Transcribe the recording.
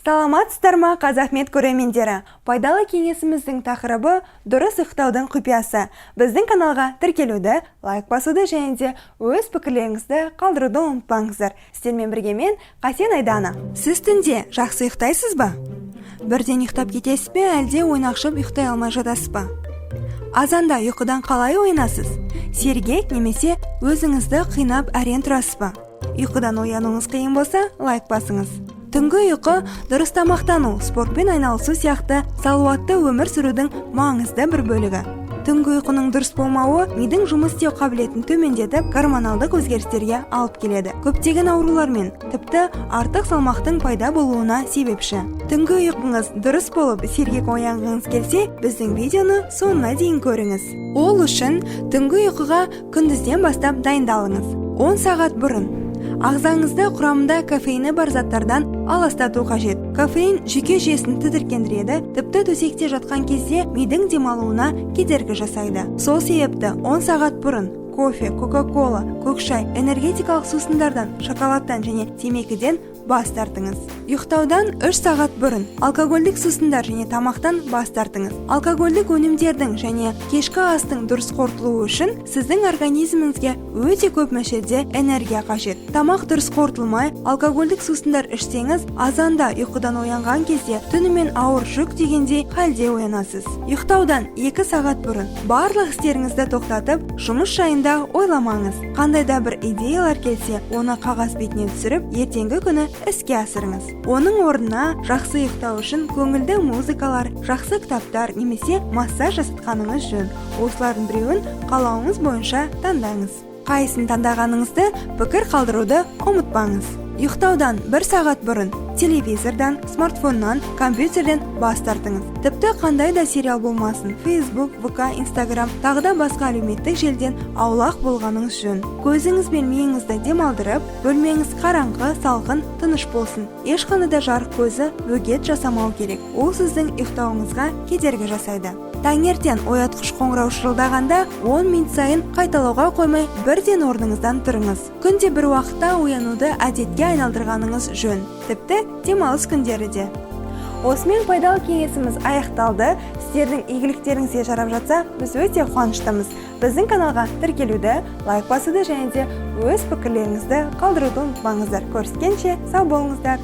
Саламатсыздар ма, Қазақмед көрермендері! Пайдалы кеңесіміздің тақырыбы – дұрыс ұйықтаудың құпиясы. Біздің каналға тіркелуді, лайк басуды және де өз пікірлеріңізді қалдыруды ұмытпаңыздар. Сіздермен бірге мен, Қасен Айдана. Сіз түнде жақсы ұйықтайсыз ба? Бірден ұйықтап кетесіз бе, әлде ойнақшып ұйықтай алмай жатасыз ба? Азанда ұйқыдан қалай оянасыз? Сергек немесе өзіңізді қинап әрең тұрасыз ба? Ұйқыдан оянуыңыз қиын болса, лайк басыңыз. Түнгі ұйқы дұрыс тамақтану, спортпен айналысу сияқты салауатты өмір сүрудің маңызды бір бөлігі. Түнгі ұйқының дұрыс болмауы мидың жұмыс істеу қабілетін төмендетіп, гормоналдық өзгерістерге алып келеді, көптеген аурулар мен тіпті артық салмақтың пайда болуына себепші. Түнгі ұйқыңыз дұрыс болып, сергек оянғыңыз келсе, біздің видеоны соңына дейін көріңіз. Ол үшін түнгі ұйқыға күндізден бастап дайындалыңыз. 10 сағат бұрын ағзаңызды құрамында кофеині бар заттардан аластату қажет. Кофеин жүйке жүйесін тітіркендіреді, тіпті төсекте жатқан кезде мидың демалуына кедергі жасайды. Сол себепті 10 сағат бұрын кофе, кока кола көк шай, энергетикалық сусындардан, шоколадтан және темекіден бас тартыңыз. Ұйықтаудан 3 сағат бұрын алкогольдік сусындар және тамақтан бас тартыңыз. Алкогольдік өнімдердің және кешкі астың дұрыс қорытылуы үшін сіздің организміңізге өте көп мөлшерде энергия қажет. Тамақ дұрыс қорытылмай, алкогольдік сусындар ішсеңіз, азанда ұйқыдан оянған кезде түнімен ауыр жүк дегендей халде оянасыз. Ұйықтаудан 2 сағат бұрын барлық істеріңізді тоқтатып, жұмыс жайында ойламаңыз. Қандай да бір идеялар келсе, оны қағаз бетіне түсіріп, ертеңгі күні іске асырыңыз. Оның орнына жақсы ұйықтау үшін көңілді музыкалар, жақсы кітаптар немесе массаж жасатқаныңыз жөн. Осылардың біреуін қалауыңыз бойынша таңдаңыз. Қайсысын таңдағаныңызды пікір қалдыруды ұмытпаңыз. Ұйықтаудан бір сағат бұрын телевизордан, смартфоннан, компьютерден бас тартыңыз. Тіпті қандай да сериал болмасын, Facebook, ВК, Инстаграм, тағы да басқа әлеуметтік желіден аулақ болғаныңыз жөн. Көзіңіз бен миыңызды демалдырып, бөлмеңіз қараңғы, салқын, тыныш болсын. Ешқандай да жарық көзі бөгет жасамау керек, ол сіздің ұйықтауыңызға кедергі жасайды. Таңертең оятқыш қоңырау шырылдағанда, 10 минут сайын қайталауға қоймай, бірден орныңыздан тұрыңыз. Күнде бір уақытта оянуды әдетке айналдырғаныңыз жөн, тіпті демалыс күндері де. Осымен пайдалы кеңесіміз аяқталды. Сіздердің игіліктеріңізге жарап жатса, біз өте қуаныштымыз. Біздің каналға тіркелуді, лайк басуды және де өз пікірлеріңізді қалдыруды ұмытпаңыздар. Көріскенше, сау болыңыздар!